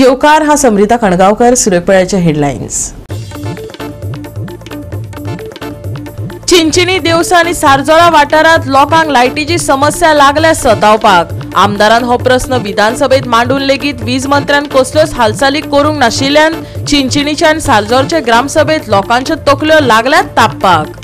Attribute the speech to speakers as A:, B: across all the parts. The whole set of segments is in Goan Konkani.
A: येवकार हा समृता कणगावकर. सुरेखपळ्याच्या हेडलायन्स. चिंचिणी देवसा आनी सारजोरा वाठारांत लोकांक लायटीची समस्या लागल्या सतावपाक. आमदारान हो प्रस्न विधानसभेत मांडून लेगीत वीज मंत्र्यान कसल्योच हालचाली करूंक नाशिल्ल्यान चिंचिणीच्या आनी सारजोरच्या ग्रामसभेत लोकांच्यो तकल्यो लागल्यात तापपाक.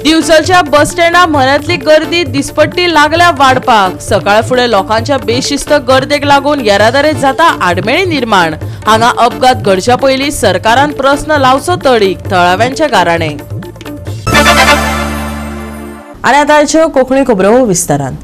A: दिवचलच्या बस स्टँडा म्हऱ्यांतली गर्दी दिसपट्टी लागल्या वाडपाक. सकाळ फुडें लोकांच्या बेशिस्त गर्देक लागून येरादारीत जाता आडमेळी निर्माण. हांगा अपघात घडच्या पयलीं सरकारान प्रस्न लावचो तडीक, थळाव्यांच्या गाराणे. आनी आतांच्यो कोंकणी खबरो विस्तारान.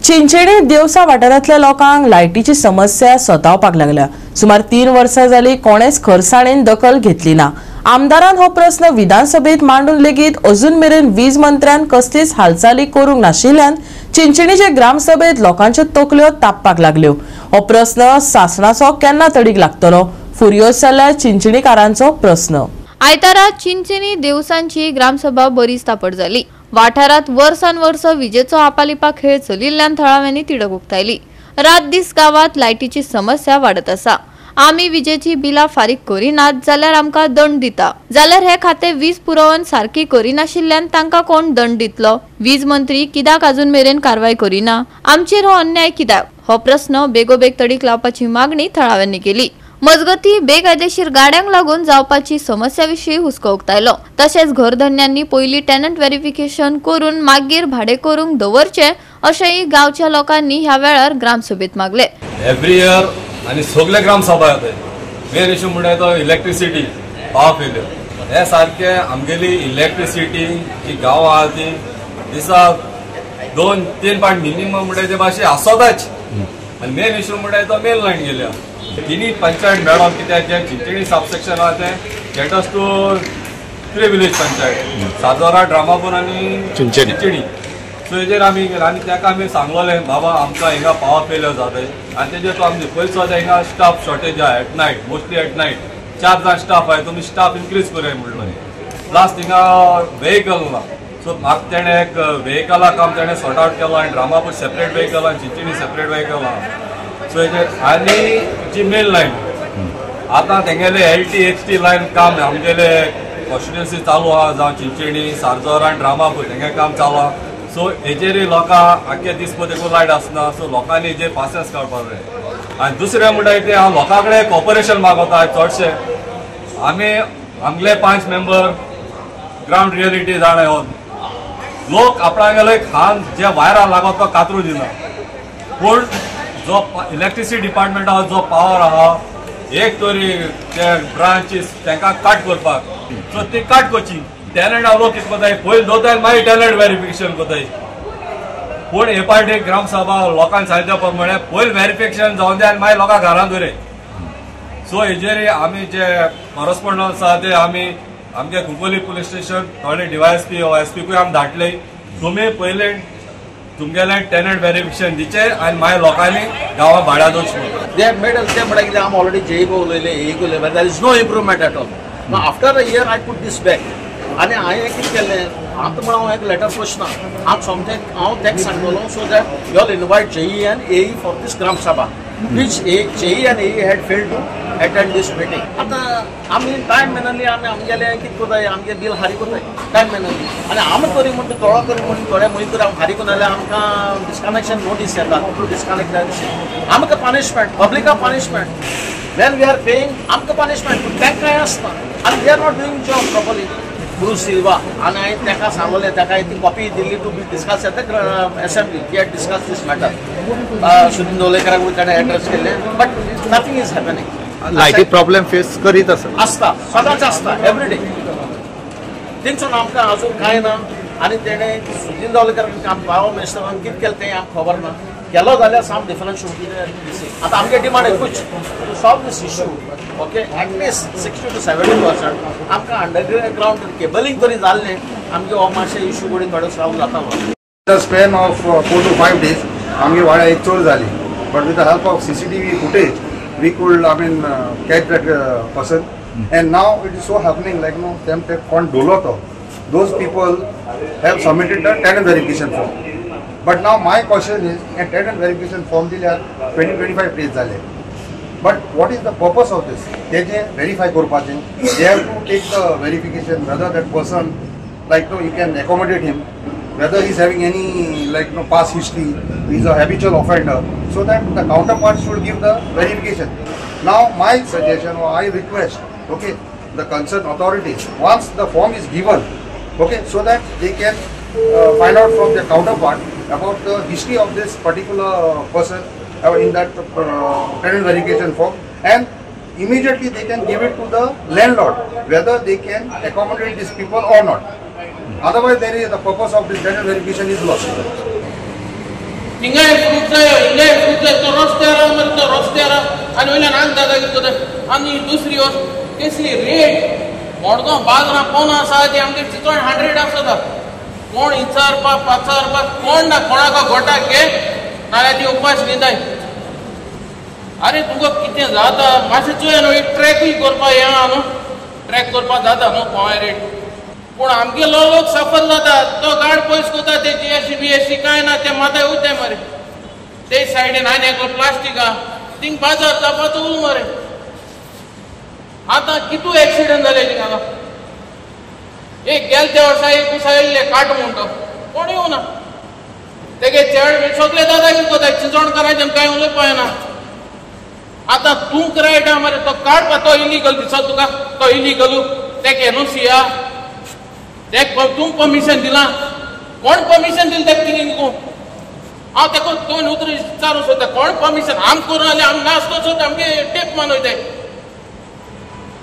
A: चिंचेणी देवसा वाठारांतल्या लोकांक लायटीची समस्या सतावपाक लागल्या. सुमार 3 वर्सां जाली कोणेच खरसाणेन दखल घेतली ना. आमदारान हो प्रस्न विधानसभेत मांडून लेगीत अजून मेरेन वीज मंत्र्यान कसलीच हालचाली करूंक नाशिल्ल्यान चिंचणीचे ग्रामसभेत लोकांच्यो तकल्यो तापपाक लागल्यो. हो प्रस्न सासणाचो केन्ना तडीक लागतलो, फुर्योज जाल्ल्या चिंचणीकारांचो प्रस्न.
B: आयतारा चिंचणी देवसांची ग्रामसभा बरीच तापट जाली. वाठारांत वर्सान वर्स विजेचो आपालिपा खेळ चलिल्ल्यान थळाव्यांनी तिडक उक्तायली. रात दीस गांवांत लायटीची समस्या वाडत आसा. आमी विजेची बिलां फारीक करिनात जाल्यार आमकां दंड दिता, जाल्यार हे खातें वीज पुरवण सारकी करिनाशिल्ल्यान तांकां कोण दंड दितलो? वीज मंत्री कित्याक अजून मेरेन कारवाय करिना? आमचेर हो अन्याय कित्याक? हो प्रस्न बेगोबेग तडीक लावपाची मागणी थळाव्यांनी केली. मजगती बेकायदेशीर गाड्यांक लागून जावपाची समस्या विशीं हुस्को उक्तायलो. तशेंच घरधन्यांनी पयलीं टेनंट व्हेरिफिकेशन करून मागीर भाडें करूंक दवरचें अशेंय गांवच्या लोकांनी ह्या वेळार ग्रामसभेत मागलें.
C: एवरी इयर आनी सगळे ग्रामसभा येताय. मेन इशू म्हणल्यार तो इलेक्ट्रिसिटी पावर फेल्यर. हे सारके आमगेली इलेक्ट्रिसिटी जी गांव आहा ती दिसा 2-3 पाट मिनिमम म्हणल्यार ते भाशे आसताच. आनी मेन इशू म्हणल्यार तो मेन लायन गेल्या. तिनी पंचायत मॅडम कित्याक जे चिंचणी सबसेक्शन आहा तें caters to 3 village panchayat, Sarjora, Dramapur आनी चिंचणी. सो हेजेर आमी गेले आनी ताका आमी सांगलोलें बाबा आमकां हिंगा पावर फेल्यर जाता आनी तेजेर तो आमचे पयलीं सुद्दां हिंगा स्टाफ शॉर्टेज आहा. At night, mostly at night 4 जाण स्टाफ आहाय, तुमी स्टाफ इन्क्रीज करया म्हणलो. प्लस हिंगा वेहिकल ना, सो म्हाका तेणें एक वेहिकला काम तेणें सॉर्ट आवट केलो आनी ड्रामापूर सेपरेट वेहिकल आनी चिंचणी सेपरेट वेहिकल आहा. सो हेजेर आनी जी मेन लायन आतां तेंगेले LT HT line काम आमगेले कॉन्स्टिट्युएन्सी चालू आहा, जावं चिंचणी, सारजोरा आनी ड्रामापूर तेंगे काम चालू आहा. सो हेजेरय लोकांक आख्खे दीस देखून लायट आसना, सो लोकांनी हेजेर पासियेंस काडपाक जाय. आनी दुसरें म्हणल्यार तें हांव लोकां कडेन कॉपरेशन मागोता. चडशे आमी आमगेले 5 मेंबर ग्रावंड रियलिटी जाणा हो लोक आपणागेले खान जे वायरां लागत तो कातरू दिना, पूण जो इलेक्ट्रिसिटी डिपार्टमेंट आहा, जो पावर आहा एक तरी ते ब्रांचीस तांकां काट करपाक, सो ती काट करची. टॅलंट लोक कितें करताय, पयलीं दवरताय मागीर टॅलंट व्हेरिफिकेशन करताय. पूण हे पार्टी ग्रामसभा लोकांक सांगच्या प्रमाणे पयलीं व्हेरिफिकेशन जावन दी आनी मागीर लोकांक घरांत दवरय. सो हेजेर आमी जे कॉरस्पोंडन्स आहा ते आमी आमगे कुंकळ्ळी पुलीस स्टेशन थोडे DYSP OSPकूय आमी धाडले, तुमी पयलें तुमगेलें टेनंट व्हेरिफिकेशन दिचें आनी मागीर लोकांनी गांवां भाड्या दवरचें.
D: They made ते म्हणल्यार कितें आमी ऑलरेडी जेईक उलयले, एईक उलयले, but there is no improvement at all. After a year I put this back. आनी हांवें कितें केलें आतां म्हण हांव एक लेटर प्रश्न हांव सोमतें हांव ताका सांगतलो, so that you all invite JE and AE for this gram sabha, which JE and AE had failed to attend this meeting. आतां आमी टायम मॅनरली आमी आमगेलें कितें करताय, आमगें बील फारीक करताय टायम मॅनरली. आनी आमी तरी म्हणटा थोडो करी म्हण थोडे म्हयने तरी आमी फारीक जाल्यार आमकां डिस्कनेक्शन नोटीस येता, डिस्कनेक्ट जाय आमकां पनिशमेंट, पब्लिका punishment. When we are paying आमकां पनिशमेंट, पूण तांकां कांय आसना आनी they are not doing job properly. Bruce Silva आनी हांवें ताका सांगलें, ताका ती copy Delhi to be discuss at the assembly. We had discuss this matter. Sudin दवलेकराकूय ताणें एड्रेस केल्लें, बट नथींग is happening.
E: लायटी प्रॉब्लेम फेस करीत आसा,
D: आसता, सदांच आसता, एवरी डे. तेंचो आमकां अजून कांय ना. आनी तेणें सुदीन दावलेकर पावर मिनिस्टरान कितें केलें तें आमकां खबर ना. केलो जाल्यार some difference should be there. आतां आमगे डिमांड एकूच, to solve this issue, okay, at least 60 to 70% आमकां अंडरग्रावंड केबलिंग तरी जाल्लें आमगे हो मातशें इशू कडेन थोडो सॉल्व जाता.
E: The span of 4 to 5 days आमगे वाड्या एक चोर जाली, but with the help of CCTV footage we could, I mean, catch that person. And now it is so happening like no, them take con dolo to. Those people have submitted the tenant verification form. But now my question is, हें टेनंट वेरिफिकेशन फॉर्म दिल्यार 20-25 days जाले, but what is the purpose of this? तेजें वेरीफाय करपाचें, they have to take the verification whether that person like no you can accommodate him, whether he is having any like no past history, he is a habitual offender, so that the counterpart should give the verification. Now my suggestion or I request, okay, the concerned authorities, once the form is given, okay, so that they can find out from their counterpart about the history of this particular person in that tenant verification form, and immediately they can give it to the landlord whether they can accommodate these people or not. Otherwise there is the purpose of this tenant verification is lost.
F: हिंगाय फ्रूट जाय, हिंगाय फ्रूट जाय, तो रस्त्यार मरे, तो रस्त्यार आनी वयल्यान आंग दादागिरी करता. आनी दुसरी वस्त केसली रेट मडगांव बाजारां पोना आसा ती आमगे चिंचवण 100 आसता. कोण विचारपाक पाचारपाक कोण ना, कोणाक गोटाक घे नाल्यार ती उपास न्हिदाय. अरे तुमकां कितें जाता मातशें चोया न्हू, एक ट्रॅकूय करपाक हें आहा न्हू, ट्रॅक करपाक जाता न्हू पोंय रेट. पूण आमगेलो लोक सफर जाता, तो गाड पयस करता, ते GST BST कांय ना, ते माथ्यार वयताय मरे. ते सायडीन आनी एकलो प्लास्टीक आहा, थिंग बाजार जावपाचो उल मरे. आतां कितू एक्सिडंट जाले थिंगा. एक गेले त्या वर्सा एक उसळिल्ले काट म्हणटो, कोण येवना तेगे चेड बी सगळे दादागिरी करता. चिंचवणकारांच्यान कांय उलोवपा येना. आतां तूं रायट आहा मरे, तो काडपा तो इलिगल दिसता तुका, तो इलिगलू तेका एनओसी आहा, तेक तूं परमिशन दिलां, कोण परमिशन दिलें तेका थिंग न्हू? हांव तेका दोन उतरां विचारूंक सोदता, कोण परमिशन आम करून जाल्यार आम नासतो सोद आमगे टेप मान वयताय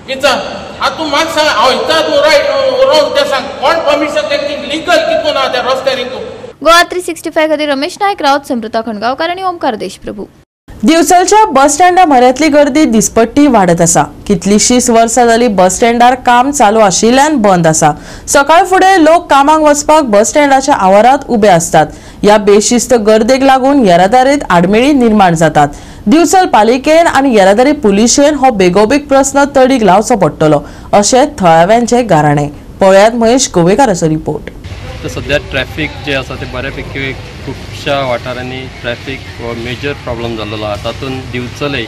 F: विचार. आतां तूं म्हाका सांग, हांव विचार तूं रायट रोंग तें सांग, कोण परमिशन तेका थिंग लिगल कितको ना त्या रस्त्यार हिंग.
B: गोवा 365 खातीर रमेश नायक राऊत, समृता खणगांवकार आनी ओमकार देशप्रभू.
A: दिवचलच्या बस स्टँडा म्हऱ्यांतली गर्दी दिसपट्टी वाडत आसा. कितलीशीच वर्सां जाली बस स्टँडार काम चालू आशिल्ल्यान बंद आसा. सकाळ फुडें लोक कामाक वचपाक बस स्टँडाच्या आवारांत उबे आसतात. ह्या बेशिस्त गर्देक लागून येरादारीत आडमेळी निर्माण जातात. दिवचल पालिकेन आनी येरादारी पुलिशेन हो बेगोबेग प्रस्न तडीक लावचो पडटलो अशें थळाव्यांचें गाराणें. पळयात महेश गोवेकाराचो रिपोर्ट.
G: तर सद्या ट्रॅफिक जे आसा ते बऱ्यापैकी खुबश्या वाठारांनी ट्रॅफिक हो मेजर प्रॉब्लम जाल्लो आसा. तातूंत दिवचले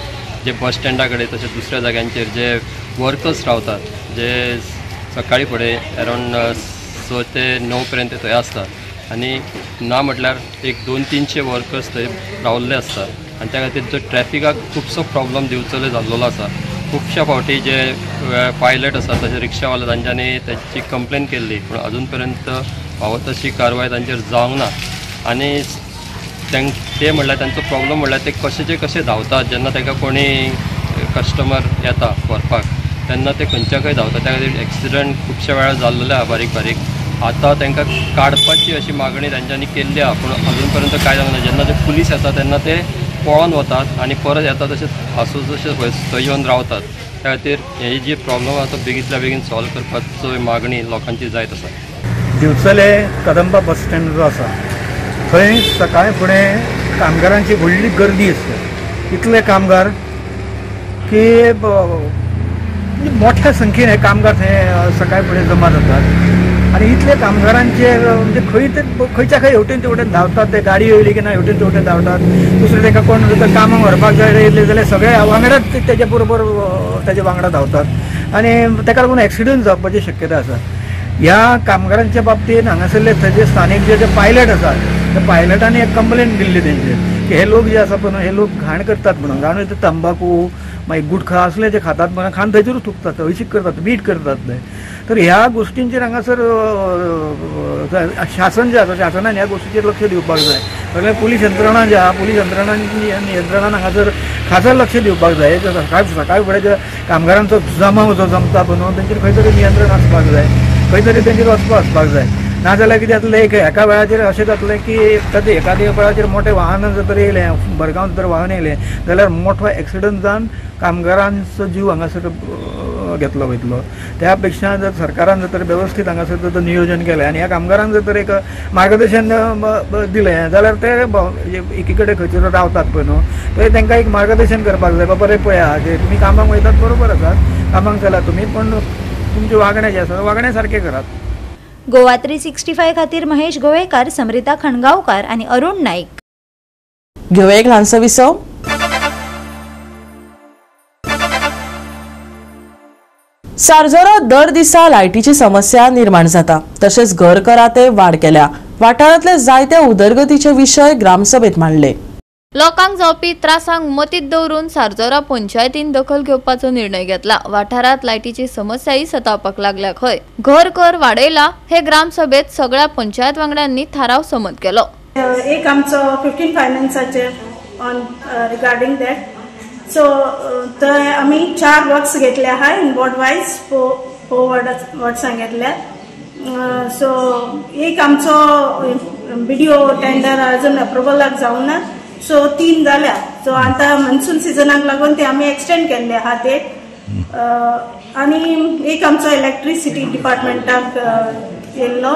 G: जे बस स्टँडा कडेन तशें दुसऱ्या जाग्यांचेर जे वर्कर्स रावतात, जे सकाळी फुडें अरावंड 6 ते 9 पर्यंत थंय आसतात आनी ना म्हटल्यार एक 200-300 वर्कर्स थंय रावल्ले आसतात आनी त्या खातीर जो ट्रॅफिकाक खुबसो प्रॉब्लम दिवचले जाल्लो आसा. खुबश्या फावटी जे पायलट आसात तशें रिक्षावाले तांच्यांनी तांची कंप्लेन केल्ली, पूण अजून पर्यंत फावो तशी कारवाय तांचेर जावंक ना. आनी ते म्हणल्यार तांचो प्रॉब्लम म्हणल्यार ते कशेचे कशे धांवतात जेन्ना तांकां कोणी कस्टमर येता व्हरपाक तेन्ना ते खंयच्या खंय धांवतात. त्या खातीर एक्सिडंट खुबश्या वेळार जाल्ले आहा बारीक बारीक. आतां तांकां काडपाची अशी मागणी तांच्यांनी केल्ली आहा, पूण अजून पर्यंत कांय जावंक ना. जेन्ना ते पुलीस येता तेन्ना ते पळोवन वतात आनी परत येता तशें आसूं तशें थंय येवन रावतात. त्या खातीर ही जी प्रॉब्लम आहा तो बेगींतल्या बेगीन सॉल्व करपाचो मागणी लोकांची जायत आसा.
H: दिवचले कदंबा बस स्टँड जो आसा थंय सकाळी फुडें कामगारांची व्हडली गर्दी आसता. इतले कामगार की मोठ्या संख्येन हे कामगार थंय सकाळी फुडें जमा जातात आनी इतले कामगारांचेर म्हणजे खंय ते खंयच्या खंय हेवटेन तेवटेन धांवतात. ते गाडी येयली की ना हेवटेन तेवटेन धांवतात. दुसरे तांकां कोण कामाक व्हरपाक जाय येयले जाल्यार सगळे वांगडाच तेजे बरोबर तेजे वांगडा धांवतात आनी ताका लागून एक्सिडंट जावपाची शक्यता आसा. ह्या कामगारांच्या बाबतींत हांगासरले थंयचे स्थानीक जे जे पायलट आसात त्या पायलटांनी एक कंप्लेन दिल्ली तेंचेर की हे लोक जे आसा पळय हे लोक घाण करतात म्हणून, घाण म्हणजे तंबाकू मागीर गुटखा असले जे खातात म्हणून खाण थंयसरूच थुकतात, हळशीक करतात, बीट करतात थंय. तर ह्या गोष्टींचेर हांगासर शासन जें आसा शासनान ह्या गोष्टीचेर लक्ष दिवपाक जाय. सगळे पुलीस यंत्रणा जी आहा पुलीस यंत्रणान हांगासर खासा लक्ष दिवपाक जाय. सकाळ फुडें जे कामगारांचो जमाव जो जमता पळय तेंचेर खंय तरी नियंत्रण आसपाक जाय, खंय तरी तेंचेर वचपा आसपाक जाय. नाजाल्यार कितें जातलें, एक एका वेळाचेर अशें जातलें की एखाद्या वेळाचेर मोठें वाहन जर तर येयलें, भरगांव जर वाहन येयलें जाल्यार मोठो एक्सिडंट जावन कामगारांचो जीव हांगासर घेतलो वयतलो. त्या पेक्षा जर सरकारान जर तर वेवस्थीत हांगासर जर नियोजन केलें आनी ह्या कामगारांक जर तर एक मार्गदर्शन दिलें जाल्यार ते एकी कडेन खंयसर रावतात पळय न्हू थंय तांकां एक मार्गदर्शन करपाक जाय. बाबा रे पळया तुमी कामाक वयतात बरोबर आसात, कामाक चला तुमी, पूण तुमचें वागणें जें आसा वागणें सारकें करात.
I: गोवा 365 खातीर महेश गोवेकार, समृता खणगांवकार आनी अरुण नाईक.
A: घेवया एक ल्हानसो विसव. सारजोरा दर दिसा लायटीची समस्या निर्माण जाता, तशेंच घर कराते वाड केल्या. वाठारांतले जायते उदरगतीचे विशय ग्रामसभेत मांडले.
B: लोकांक जावपी त्रासांक मतीत दवरून सारजोरा पंचायतीन दखल घेवपाचो निर्णय घेतला. वाठारांत लायटीची समस्याय सतावपाक लागल्या खंय. घर कर वाडयला हे ग्रामसभेत सगळ्या पंचायत वांगड्यांनी थाराव संमत केलो.
J: एक आमचो 15 फायनान्साचे ऑन रिगार्डिंग that, सो थंय आमी 4 वर्क्स घेतले आहा इन वॉर्ड वायज, 4 वर्ड्सां घेतल्या. सो एक आमचो बीडीओ टेंडर अजून अप्रुवलाक जावना, सो 3 जाल्या. सो आतां मॉन्सून सिजनाक लागून ते आमी एक्सटेंड केल्ले आहा ते. आनी एक आमचो इलेक्ट्रिसिटी डिपार्टमेंटाक येयल्लो,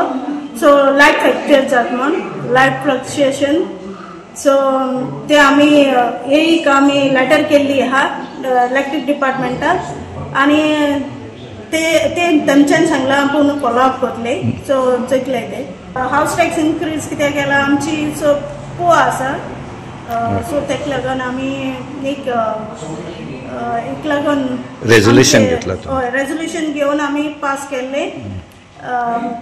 J: सो लायट फॅक्टर जात म्हूण लायट फ्लक्च्युएशन, सो ते आमी एक आमी लेटर केल्ली आहा इलेक्ट्रीक डिपार्टमेंटाक आनी ते ते तांच्यान सांगलां आपूण फॉलो अप करतले. सो चोयतले ते हावस टॅक्स इनक्रीज कित्याक केला आमची सो पो आसा, सो तेका लागून आमी एक एक लागून
K: रेजोल्युशन घेतला,
J: हय रेजोल्युशन घेवन आमी पास केल्ले.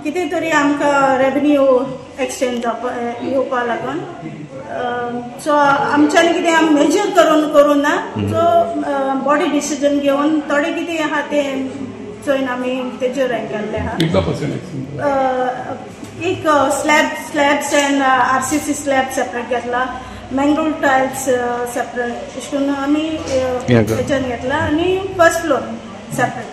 J: कितें तरी आमकां रेवन्यू एक्सचेंज जावपा येवपा लागून, सो आमच्यान कितें आमी मेजर करून करूं ना, सो बॉडी डिसिजन घेवन थोडें कितें आहा तें चोयन आमी तेजेर हें केल्लें आहा. एक slabs and RCC slab separate घेतला, मँग्रोव टायल्स सेपरेट अशें करून आमी हेच्यान घेतला आनी फर्स्ट फ्लोर सेपरेट.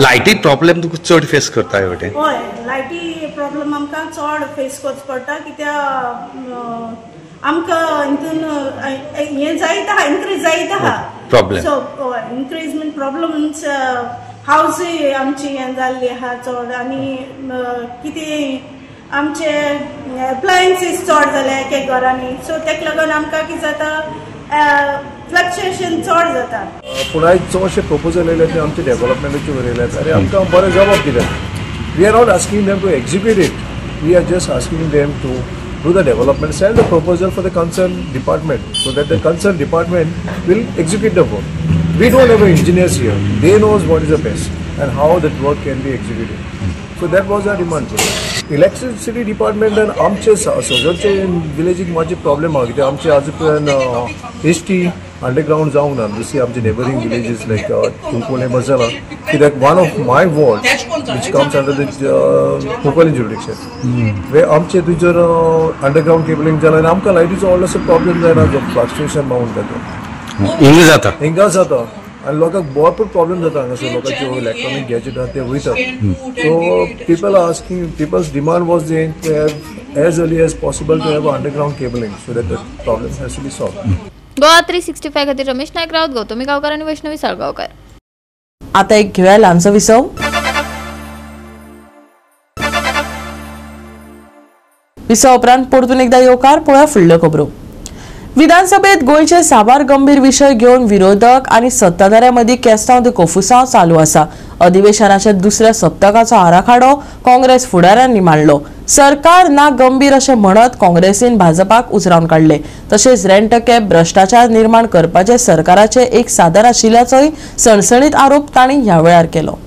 K: लायटी प्रॉब्लेम तुका चड फेस करता हे वटेन?
J: हय, लायटी प्रॉब्लेम आमकां चड फेस करचो पडटा, कित्याक आमकां हितून हें जायत आहा, इनक्रीज जायत आहा
K: प्रॉब्लेम.
J: सो हय इनक्रीज मीन प्रॉब्लेम मिन्स हावजूय आमची हें जाल्ली आहा चड, आनी कितें आमचे एप्लायन्सीस चड जाले एक एक घरांनी, सो तेका लागून आमकां कितें जाता फ्लक्च्युएशन चड जाता.
L: पूण आयज चडशे प्रपोजल येयले ते आमचे डेव्हलपमेंटाचे वयर आनी आमकां बरें जबाब दिले. We are not asking them to execute it, we are just asking them to do the development, send the proposal for the concern department so that the concern department will execute the work. We don't have engineers here, they knows what is the best and how that work can be executed. So that was our demand. Electricity डिपार्टमेंटान आमचे सजरचे विलेजीक मातशे प्रॉब्लेम आहा, कित्याक आमचे आज पर्यंत एस टी अंडरग्रावंड जावंक ना. दुसरी आमचे नेबरींग विलेजीस लायक कुंकवले मजला, कित्याक one of my ward which comes under the Cuncolim jurisdiction, वे आमचे थंयसर अंडरग्रावंड केबलिंग जालां आनी आमकां लायटीचो व्हडलोसो प्रॉब्लेम जायना, जो फ्लक्च्युएशन म्हणटा तो
K: हिंगा जाता,
L: हिंगा जाता आनी लोकांक भरपूर प्रॉब्लेम जाता हांगासर. लोकांचे इलेक्ट्रॉनीक गॅजेट आहा ते वयतात. So people are asking, people's demand was then to have as early as possible to have underground cabling so that the problem has to be solve.
B: Goa 365 खातीर रमेश नायक राऊत, गौतमी गांवकार आनी वैष्णवी साळगांवकार.
A: आता एक घेवया ल्हानसो विसव. विसव उपरांत परतून एकदा येवकार. पळोवया फुडल्यो खबरो. विधानसभेत गोंयचे साबार गंभीर विशय घेवन विरोधक आनी सत्ताधाऱ्यां मदीं केस्तांव ते कोफुसांव चालू आसा. अधिवेशनाच्या दुसऱ्या सप्तकाचो आराखडो काँग्रेस फुडाऱ्यांनी मांडलो. सरकार ना गंभीर अशें म्हणत काँग्रेसीन भाजपाक उजरावन काडले. तशेंच रेंट कॅब भ्रश्टाचार निर्माण करपाचे सरकाराचे एक साधन आशिल्ल्याचोय सणसणीत आरोप तांणी ह्या वेळार केलो.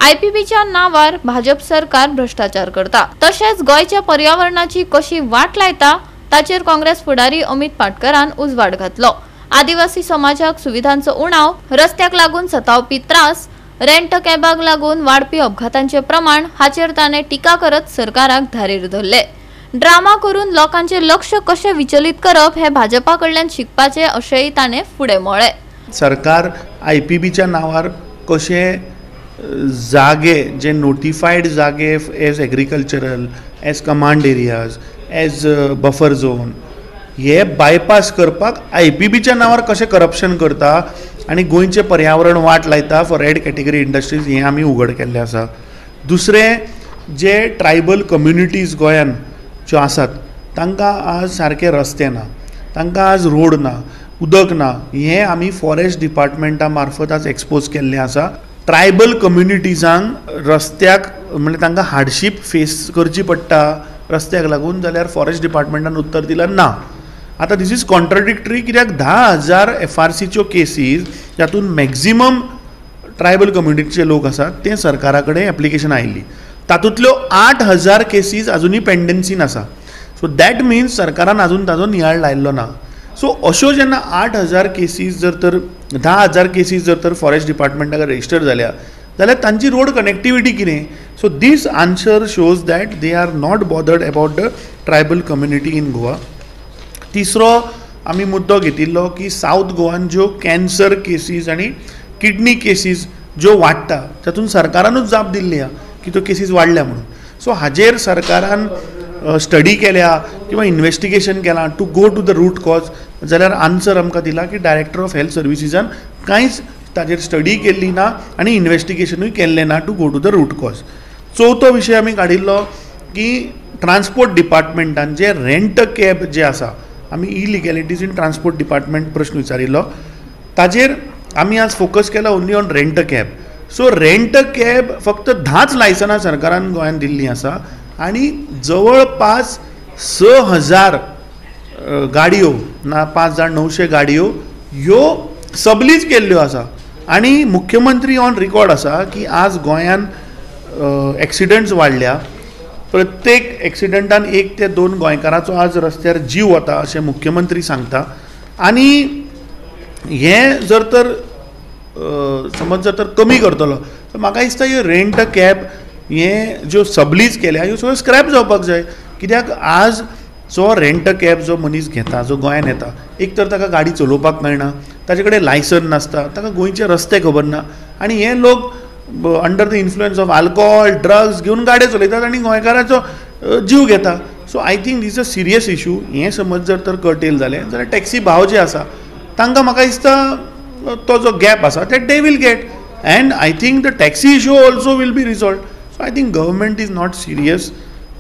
B: आयपीबीच्या नावार भाजप सरकार भ्रश्टाचार करता, तशेंच गोंयच्या पर्यावरणाची कशी वाट लायता ताचेर काँग्रेस फुडारी अमित पाटकरान उजवाड घातलो. आदिवासी समाजाक सुविधांचो उणाव, रस्त्याक लागून सतावपी त्रास, रेंट कॅबाक लागून वाडपी अपघातांचे प्रमाण हाचेर ताणें टिका करत सरकाराक धारेर धरले. ड्रामा करून लोकांचे लक्ष कशें विचलित करप हे भाजपा कडल्यान शिकपाचें अशेंय ताणें फुडें म्हळें.
M: सरकार आयपीबीच्या नांवार कशें जागे जे नोटिफायड जागे as agricultural, as command areas, as buffer zone हे बायपास करपाक आयपीबीच्या नांवार कशें करप्शन करता आनी गोंयचें पर्यावरण वाट लायता फॉर रेड कॅटेगरी इंडस्ट्रीज हें आमी उघड केल्लें आसा. दुसरें, जे ट्रायबल कम्युनिटीज गोंयान ज्यो आसात तांकां आज सारके रस्ते ना, तांकां आज रोड ना, उदक ना, हें आमी फॉरेस्ट डिपार्टमेंटा मार्फत आज एक्सपोज केल्लें आसा. ट्रायबल कम्युनिटीजांक रस्त्याक म्हणजे तांकां हार्डशीप फेस करची पडटा रस्त्याक लागून, जाल्यार फॉरेस्ट डिपार्टमेंटान उत्तर दिलां ना. आतां this is contradictory, कित्याक 10,000 एफआरसीच्यो केसीज जातून मॅक्झिमम ट्रायबल कम्युनिटीचे लोक आसात ते सरकारा कडेन एप्लिकेशन आयिल्ली, तातूंतल्यो 8,000 केसीज अजुनूय पेंडन्सीन आसा. सो that means सरकारान अजून ताजो नियाळ लायिल्लो ना. सो अश्यो जेन्ना 8,000 केसीज जर तर 10,000 केसीज जर तर फॉरेस्ट डिपार्टमेंटा कडेन रजिस्टर जाल्या जाल्यार तांची रोड कनेक्टिविटी कितें? So this answer shows that they are not bothered about the tribal community in Goa. तिसरो आमी मुद्दो घेतिल्लो की सावथ गोवान ज्यो कॅन्सर केसीज आनी किडनी केसीज ज्यो वाडटा तातूंत सरकारानूच जाप दिल्ली आहा की त्यो केसीज वाडल्या म्हणून. सो हाजेर सरकारान स्टडी केल्या किंवा इन्वेस्टिगेशन केलां to go to the root cause, जाल्यार आन्सर आमकां दिला की डायरेक्टर ऑफ हेल्थ सर्विसीसान कांयच ताजेर स्टडी केल्ली ना आनी इन्वेस्टिगेशनूय केल्लें ना to go to the root cause. चवथो विशय आमी काडिल्लो की ट्रान्सपोर्ट डिपार्टमेंटान जे रेंट कॅब जे आसा, आमी इलिगॅलिटीज इन ट्रान्सपोर्ट डिपार्टमेंट प्रश्न विचारिल्लो, ताजेर आमी आज फोकस केला only on rent cab. So rent cab फक्त 10 लायसनां सरकारान गोंयांत दिल्लीं आसा आनी जवळपास 6,000 गाडयो ना 5,900 गाडयो ह्यो सबलीज केल्ल्यो आसा. आनी मुख्यमंत्री ऑन रिकॉर्ड आसा की आज गोंयांत एक्सिडंट्स वाडल्या, प्रत्येक एक्सिडंटान 1 ते 2 गोंयकाराचो आज रस्त्यार जीव वता अशें मुख्यमंत्री सांगता. आनी हें जर तर समज जर तर कमी करतलो तर म्हाका दिसता ह्यो रेंट कॅब हे ज्यो सबलीज केल्या ह्यो सगळ्यो स्क्रॅप जावपाक जाय. कित्याक आज जो रेंट कॅब जो मनीस घेता, जो गोंयांत येता, एक तर ताका गाडी चलोवपाक मेळना, ताजे कडेन लायसन नासता, ताका गोंयचे रस्ते खबर ना, आनी हे लोक under the influence of alcohol drugs घेवन गाडयो चलयतात आनी गोंयकाराचो जीव घेता. So I think this a serious issue. हें समज जर तर कर्टेल जालें जाल्यार टॅक्सी भाव जे आसा तांकां म्हाका दिसता तो जो गॅप आसा ते they will get, and I think the taxi issue also will be resolved. So I think government is not serious.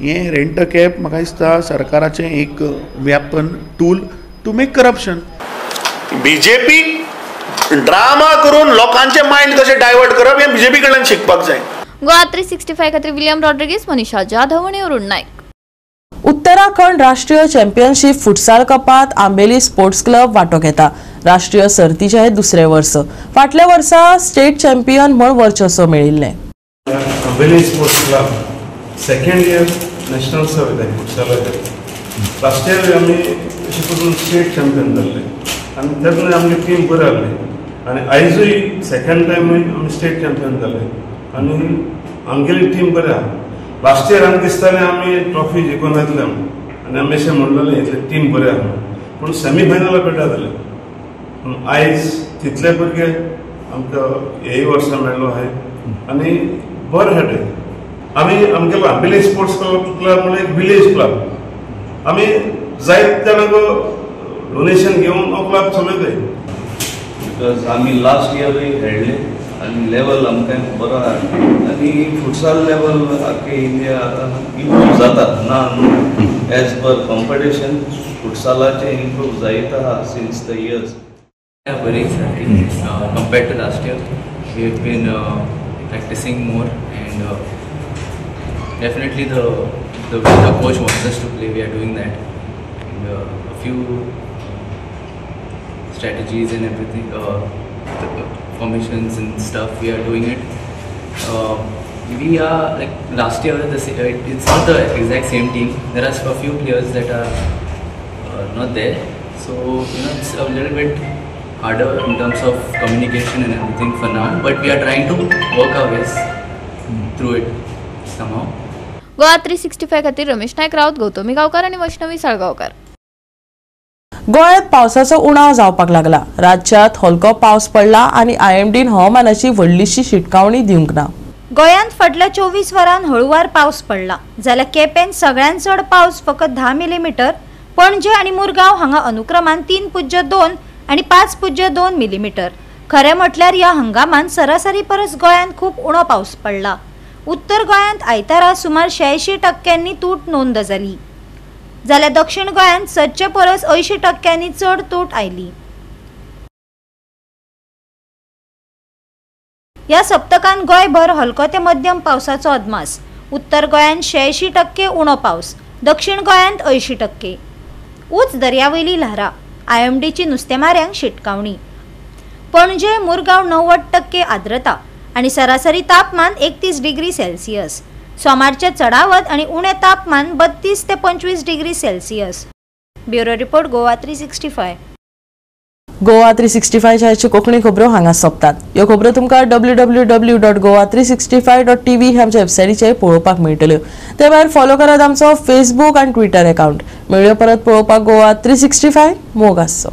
M: हें रेंट कॅब म्हाका दिसता सरकाराचें एक weapon tool to make corruption. BJP drama करून लोकांचे मायंड कशें डायवर्ट करप हें बीजेपी कडल्यान शिकपाक जाय.
B: गोवा 365 खातीर विलियम रॉड्रिगीस, मनीषा जाधव आनी अरुण नायक.
A: उत्तराखंड राष्ट्रीय चॅम्पियनशीप फुटसाल कपात आंबेली स्पोर्ट्स क्लब वांटो घेता. राष्ट्रीय सर्तीचें हें दुसरें वर्स. फाटल्या वर्सा स्टेट चॅम्पियन म्हूण वर्चस्व मेळिल्लें.
N: Ambeli sports club second year national वयता फुटसालाचेर. लास्ट इयर आमी अशें करून स्टेट चॅम्पियन जाल्ले आनी तेन्ना आमची टीम बरी आहली आनी आयजूय सेकंड टायमूय आमी स्टेट चॅम्पियन जाले आनी आमगेली टीम बरी आहा. लास्ट इयर आमकां दिसतालें आमी ट्रॉफी जिखून येतले आनी आमी अशें म्हणलेलें इतली टीम बरी आहा, पूण सेमी फायनला पेटा जाले. पूण आयज तितले भुरगे आमकां हेय वर्सा मेळ्ळो आहाय आनी बरें खेळटाय. आमी आमगेलो आंबेली स्पोर्ट्स क्लब म्हणल्यार एक विलेज क्लब, आमी जायत जाणांक डोनेशन घेवन हो क्लब चलयताय.
O: Because आमी लास्ट इयरूय खेळ्ळे आनी लेवल आमकां बरो आहा आनी फुटसाल लेवल आख्खे इंडिया आतां इम्प्रूव जाता ना एज पर कॉम्पिटिशन फुटसालाचें इम्प्रूव जायत आहा सिन्स the years.
P: बरी सारकी compared to last year we have been practicing more and definitely the way the coach wants us to play, we are doing that, and a few strategies and everything, the formations and stuff, we are doing it. We are like last year, it's not the exact same team. There are a few players that are not there, so you know it's a little bit harder in terms of communication and everything for now, but we are trying to work our ways through it somehow.
B: Goa 365 खातीर रमेश नायक राऊत, गौतमी गांवकार आनी वैष्णवी साळगांवकार.
A: गोंयांत पावसाचो उणाव जावपाक लागला. राज्यांत हलको पावस पडला आनी आयएमडीन हवामानाची व्हडलीशी शिटकावणी दिवंक ना.
I: गोंयांत फाटल्या 24 वरांत हळुवार पावस पडला जाल्यार केपेंत सगळ्यांत चड पावस फकत 10 मिलीमीटर, पणजे आनी मुरगांव हांगा अनुक्रमान 3.2 आनी 5.2 मिलीमीटर. खरें म्हटल्यार ह्या हंगामांत सरासरी परस गोंयांत खूब उणो पावस पडला. उत्तर गोंयांत आयतारा सुमार 86% तूट नोंद जाली जाल्यार दक्षिण गोंयांत सदचे परस 80% चड तूट आयली. ह्या सप्तकांत गोंयभर हलको ते मध्यम पावसाचो अदमास. उत्तर गोंयांत 86% उणो पावस, दक्षिण गोंयांत 80%. ऊंच दर्यावयली ल्हारां, आयएमडीची नुस्तेमाऱ्यांक शिटकावणी. पणजे मुरगांव 90% आर्द्रता आनी सरासरी तापमान 31 डिग्री सेल्सियस. सोमारचे चडावत आनी उणें तापमान 32 ते 25 degree Celsius. Bureau report, Goa 365.
A: Goa 365 ह्याच्यो Konkani खबरो हांगा सोंपतात. ह्यो खबरो तुमकां www.goa365.tv ह्या आमच्या वेबसायटीचेर पळोवपाक मेळटल्यो. ते भायर फॉलो करात आमचो फेसबूक आनी ट्विटर अकाउंट. मेळयो परत पळोवपाक गोवा 365. मोग आसचो.